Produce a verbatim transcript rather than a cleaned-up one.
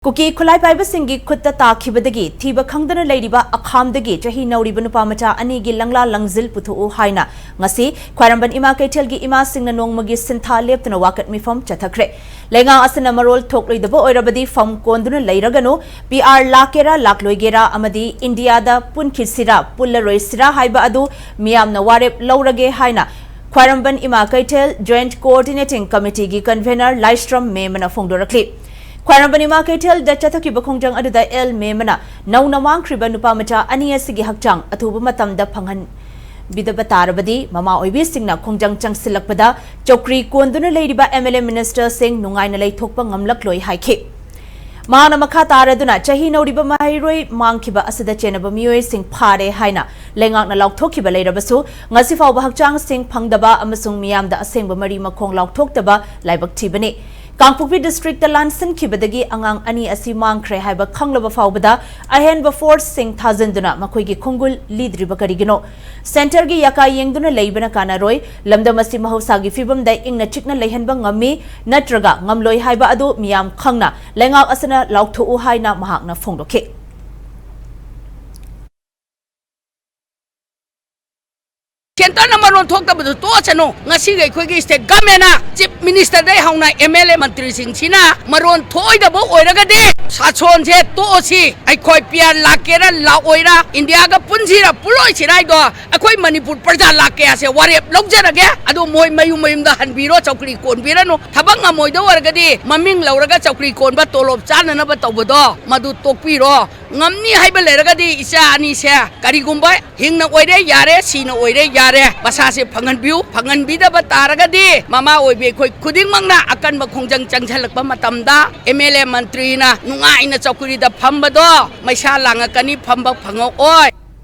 ꯀꯨꯀꯤ ꯈꯨꯠꯂꯥꯏ ꯄꯥꯏꯕꯁꯤꯡꯒꯤ ꯈꯨꯠꯇ ꯇꯥꯈꯤꯕꯗꯒꯤ ꯊꯤꯕ ꯈꯪꯗꯅ ꯂꯩꯔꯤꯕ ꯑꯈꯥꯝꯗꯒꯤ ꯆꯍꯤ ꯅꯧꯔꯤꯕ ꯅꯨꯄꯥ ꯃꯆꯥ ꯑꯅꯤꯒꯤ ꯂꯪꯂꯥ ꯂꯪꯖꯤꯜ ꯄꯨꯊꯣꯛꯎ ꯍꯥꯏꯅ ꯉꯁꯤ ꯈ꯭ꯋꯥꯏꯔꯝꯕꯟ ꯏꯃꯥ ꯀꯩꯊꯦꯜꯒꯤ ꯏꯃꯥꯁꯤꯡꯅ ꯅꯣꯡꯃꯒꯤ ꯁꯤꯟꯊꯥ ꯂꯦꯞꯇꯨꯅ ꯋꯥꯀꯠ ꯃꯤꯐꯝ ꯆꯠꯊꯈ꯭ꯔꯦ꯫ ꯂꯩꯉꯥꯛ ꯑꯁꯤꯅ ꯃꯔꯣꯜ ꯊꯣꯛꯂꯣꯏꯗꯕ ꯑꯣꯏꯔꯕꯗꯤ ꯐꯝ ꯀꯣꯟꯗꯨꯅ ꯂꯩꯔꯒꯅꯨ, ꯄꯤ ꯑꯥꯔ ꯂꯥꯛꯀꯦꯔꯥ ꯂꯥꯛꯂꯣꯏꯒꯦꯔꯥ ꯑꯃꯗꯤ ꯏꯟꯗꯤꯌꯥꯗ ꯄꯨꯟꯈꯤꯁꯤꯔꯥ ꯄꯨꯜꯂꯔꯣꯏꯁꯤꯔꯥ ꯍꯥꯏꯕ ꯑꯗꯨ ꯃꯤꯌꯥꯝꯅ ꯋꯥꯔꯦꯞ ꯂꯧꯔꯒꯦ ꯍꯥꯏꯅ ꯈ꯭ꯋꯥꯏꯔꯝꯕꯟ ꯏꯃꯥ ꯀꯩꯊꯦꯜ Joint Coordinating Committeeꯒꯤ convener ꯂꯥꯏꯁ꯭ꯔꯝ ꯃꯦꯃꯅ ꯐꯣꯡꯗꯣꯔꯛꯂꯤ꯫ ꯈ꯭ꯋꯥꯏꯔꯝꯕꯟ ꯏꯃꯥ ꯀꯩꯊꯦꯜꯗ ꯆꯠꯊꯈꯤꯕ ꯈꯣꯡꯖꯪ ꯑꯗꯨꯗ ꯑꯦꯜ ꯃꯦꯃꯅ ꯅꯧꯅ ꯃꯥꯡꯈ꯭ꯔꯤꯕ ꯅꯨꯄꯥ ꯃꯆꯥ ꯑꯅꯤ ꯑꯁꯤꯒꯤ ꯍꯛꯆꯥꯡ ꯑꯊꯨꯕ ꯃꯇꯝꯗ ꯐꯪꯍꯟꯕꯤꯗꯕ ꯇꯥꯔꯕꯗꯤ ꯃꯃꯥ ꯑꯣꯏꯕꯤꯁꯤꯡꯅ ꯈꯣꯡꯖꯪ ꯆꯪꯁꯤꯜꯂꯛꯄꯗ ꯆꯧꯀ꯭ꯔꯤ ꯀꯣꯟꯗꯨꯅ ꯂꯩꯔꯤꯕ ꯑꯦꯝ ꯑꯦꯜ ꯑꯦ ꯃꯤꯅꯤꯁꯇꯔꯁꯤꯡ ꯅꯨꯡꯉꯥꯏꯅ ꯂꯩꯊꯣꯛꯄ ꯉꯝꯂꯛꯂꯣꯏ ꯍꯥꯏꯈꯤ꯫ ꯃꯍꯥꯛꯅ ꯃꯈꯥ ꯇꯥꯔꯗꯨꯅ ꯆꯍꯤ ꯅꯧꯔꯤꯕ ꯃꯍꯩꯔꯣꯏ ꯃꯥꯡꯈꯤꯕ ꯑꯁꯤꯗ ꯆꯦꯟꯅꯕ ꯃꯤꯑꯣꯏꯁꯤꯡ ꯐꯥꯔꯦ ꯍꯥꯏꯅ ꯂꯩꯉꯥꯛꯅ ꯂꯥꯎꯊꯣꯛꯈꯤꯕ ꯂꯩꯔꯕꯁꯨ ꯉꯁꯤ ꯐꯥꯎꯕ ꯍꯛꯆꯥꯡꯁꯤꯡ ꯐꯪꯗꯕ ꯑꯃꯁꯨꯡ ꯃꯤꯌꯥꯝꯗ ꯑꯁꯦꯡꯕ ꯃꯔꯤ ꯃꯈꯣꯡ ꯂꯥꯎꯊꯣꯛꯇꯕ ꯂꯥꯏꯕꯛ ꯊꯤꯕꯅꯤ꯫ ꯀꯥꯡꯄꯣꯛꯄꯤ ꯗꯤꯁꯇ꯭ꯔꯤꯛꯇ ꯂꯥꯟꯁꯤꯟꯈꯤꯕꯗꯒꯤ ꯑꯉꯥꯡ ꯑꯅꯤ ꯑꯁꯤ ꯃꯥꯡꯈ꯭ꯔꯦ ꯍꯥꯏꯕ ꯈꯪꯂꯕ ꯐꯥꯎꯕꯗ ꯑꯍꯦꯟꯕ ꯐꯣꯔꯁꯁꯤꯡ ꯊꯥꯖꯤꯟꯗꯨꯅ ꯃꯈꯣꯏꯒꯤ ꯈꯣꯡꯒꯨꯜ ꯂꯤꯗ꯭ꯔꯤꯕ ꯀꯔꯤꯒꯤꯅꯣ? ꯁꯦꯟꯇꯔꯒꯤ ꯌꯥꯀꯥ ꯌꯦꯡꯗꯨꯅ ꯂꯩꯕꯅ ꯀꯥꯟꯅꯔꯣꯏ꯫ ꯂꯝꯗꯝ ꯑꯁꯤ ꯃꯍꯧꯁꯥꯒꯤ ꯐꯤꯕꯝꯗ ꯏꯪꯅ ꯆꯤꯛꯅ ꯂꯩꯍꯟꯕ ꯉꯝꯃꯤ ꯅꯠꯇ꯭ꯔꯒ ꯉꯝꯂꯣꯏ ꯍꯥꯏꯕ ꯑꯗꯨ ꯃꯤꯌꯥꯝ ꯈꯪꯅ ꯂꯩꯉꯥꯛ ꯑꯁꯤꯅ ꯂꯥꯎꯊꯣꯛꯎ ꯍꯥꯏꯅ ꯃꯍꯥꯛꯅ ꯐꯣꯡꯗꯣꯛꯈꯤ꯫ ꯁꯦꯟꯇꯔꯅ ꯃꯔꯣꯟ ꯊꯣꯛꯇꯕꯗꯨ ꯇꯣꯛꯑꯁꯅꯨ꯫ ꯉꯁꯤꯒꯤ ꯑꯩꯈꯣꯏꯒꯤ ꯁ꯭ꯇꯦꯠ ꯒꯚꯔꯟꯃꯦꯟꯅ ꯆꯤꯐ ꯃꯤꯅꯤꯁꯇꯔꯗꯩ ꯍꯧꯅ ꯑꯦꯝ ꯑꯦꯜ ꯑꯦ ꯃꯟꯇ꯭ꯔꯤꯁꯤꯡꯁꯤꯅ ꯃꯔꯣꯟ ꯊꯣꯛꯑꯣꯏꯗꯕ ꯑꯣꯏꯔꯒꯗꯤ ꯁꯥꯁꯣꯟꯁꯦ ꯇꯣꯛꯑꯁꯤ꯫ ꯑꯩꯈꯣꯏ ꯄꯤ ꯑꯥꯔ ꯂꯥꯛꯀꯦꯔꯥ ꯂꯥꯛꯑꯣꯏꯔꯥ, ꯏꯟꯗꯤꯌꯥꯒ ꯄꯨꯟꯁꯤꯔꯥ ꯄꯨꯜꯂꯣꯏꯁꯤꯔꯥ ꯍꯥꯏꯗꯣ ꯑꯩꯈꯣꯏ ꯃꯅꯤꯄꯨꯔ ꯄ꯭ꯔꯖꯥ ꯂꯥꯛ ꯀꯌꯥꯁꯦ ꯋꯥꯔꯦꯞ ꯂꯧꯖꯔꯒꯦ꯫ ꯑꯗꯣ ꯃꯣꯏ ꯃꯌꯨꯝ ꯃꯌꯨꯝꯗ ꯍꯟꯕꯤꯔꯣ, ꯆꯧꯀ꯭ꯔꯤ ꯀꯣꯟꯕꯤꯔꯅꯨ꯫ ꯊꯕꯛ ꯉꯝꯃꯣꯏꯗꯧ ꯑꯣꯏꯔꯒꯗꯤ ꯃꯃꯤꯡ ꯂꯧꯔꯒ ꯆꯧꯀ꯭ꯔꯤ ꯀꯣꯟꯕ, ꯇꯣꯂꯣꯞ ꯆꯥꯅꯅꯕ ꯇꯧꯕꯗꯣ ꯃꯗꯨ ꯇꯣꯛꯄꯤꯔꯣ꯫ ꯉꯝꯅꯤ ꯍꯥꯏꯕ ꯂꯩꯔꯒꯗꯤ ꯏꯆꯥ ꯑꯅꯤꯁꯦ ꯀꯔꯤꯒꯨꯝꯕ ꯍꯤꯡꯅ ꯑꯣꯏꯔꯦ ꯌꯥꯔꯦ, ꯁꯤꯅ ꯑꯣꯏꯔꯦ ꯌꯥꯔꯦ, ꯃꯁꯥꯁꯦ ꯐꯪꯍꯟꯕꯤꯌꯨ꯫ ꯐꯪꯍꯟꯕꯤꯗꯕ ꯇꯥꯔꯒꯗꯤ ꯃꯃꯥ ꯑꯣꯏꯕꯤ ꯑꯩꯈꯣꯏ ꯈꯨꯗꯤꯡꯃꯛꯅ ꯑꯀꯟꯕ ꯈꯣꯡꯖꯪ ꯆꯪꯁꯤꯜꯂꯛꯄ ꯃꯇꯝꯗ ꯑꯦꯝ ꯑꯦꯜ ꯑꯦ ꯃꯟꯇ꯭ꯔꯤꯅ ꯅꯨꯡꯉꯥꯏꯅ ꯆꯧꯀ꯭ꯔꯤꯗ ꯐꯝꯕꯗꯣ ꯃꯩꯁꯥ ꯂꯥꯡꯉꯛꯀꯅꯤ, ꯐꯝꯕ ꯐꯪꯉꯛꯑꯣꯏ꯫